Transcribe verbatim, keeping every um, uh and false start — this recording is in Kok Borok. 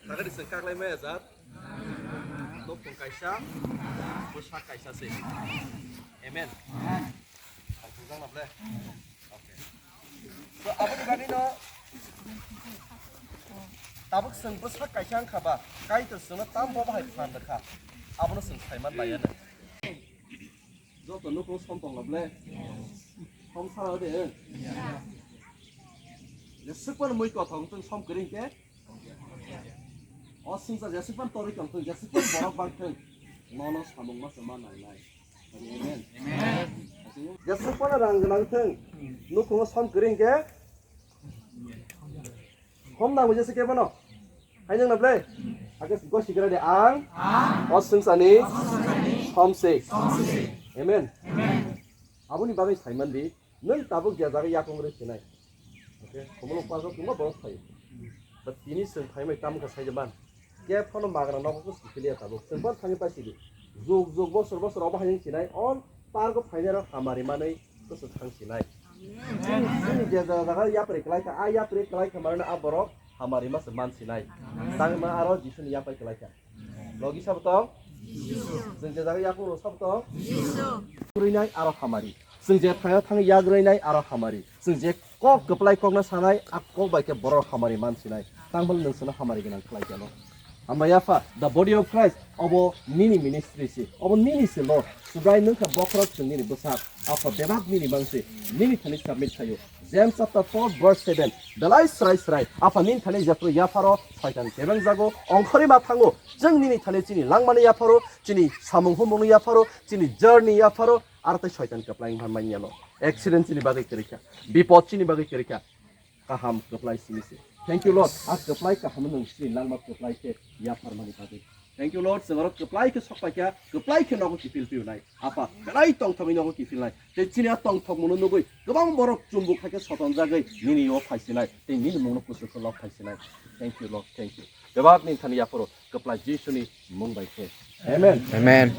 Sakari se kaklai maya jat. Nokong kaisa, bwsak kaisa se. Amen. Ang tujang na ble. Okay. So, aboni bagwi no tabuk chwng bwsak kaisa wngkha ba, Kaitor chwngno tam bo bahai phan rwkha. Abono chwng saiman bai ano. Joto nukung som tong na ble. Som sara de. Jeswk phano mui kothok wngthung, som kwrwi hwnkhe. O swngchar jeswk phano torwi tongthung, jeswk phano borok bangthung. Nono samung ma se ma nangnai. Amen. Amen. Jeswk phano rang gwnang thung, nukhungo som kwrwi hwnkhe. Hom nang bujese kebo no. Hai nang na ble. Age gosi gra de ang. O swngchani. Somse. Amen. Aboni bagwi saiman di. Nwng tabuk je jaga yakung rwi sinai. Okay. Komolo paso kuma borok sai. But tini swng phaimai tam kha sai man. Kep phano magra nogo kusu kiliya tabuk. Chwng phano thangwi paisidi. Jug jug bosor bosor obo hai wng sinai. On pargo phainai rok hamari manwi kusu thang sinai. Chini je jaga yapri kwlai kha, a yapri kwlai kha manwi a borok hamari ma se man sinai. Tangma aro Jisuni yapai kwlai kha. Logi sabo tong? Chwng je jaga yakung rw sabo tong? Rwinai aro hamari. Chwng je thaya thang yak rwinai aro hamari. Chwng je kok kwplai kokna sanai, a kok bai khe borok hamari man sinai. Tang bwle nwng chwngno hamari gwnang khlai khe no. Hambai Apha, the body of Christ, obo nini ministry si, obo nini si Lord. Subrai nwng kha bokhorok chwng nini bwsak. Apha bebak nini mangsi, nini thani submit khayo. James chapter four verse seven. Belai srai srai, Apha nini thani jephru yapharo, Soitan kebeng jago, ongkhorwi ma thango. Chwng nini thani chini langmani yapharo, chini samung humungni yapharo, chini journey yapharo, aro tei Soitan kwplai wngma manya no. Accident chini bagwi kwrwi kha, bipod chini bagwi kwrwi kha. Kaham kwplai simi se. Thank you, Lord. A kwplai kaham nwng sini langma kwplai khe yapharmani bagwi. Thank you, Lord. Chwng oro kwplai khe sok pai kha, kwplai khe nogo kiphil phiyonai. Apha, belai tongthokni nogo kiphilnai. Tei chini a tongthokmano nugwi kwbang borok chumbuk hai khe sotonjagwi nini o phaisinai. Tei nini mungno kusu khe lok phaisinai. Thank you, Lord. Thank you. Bebak nini thani yapharo kwplai Jisuni mung bai khe. Amen. Amen.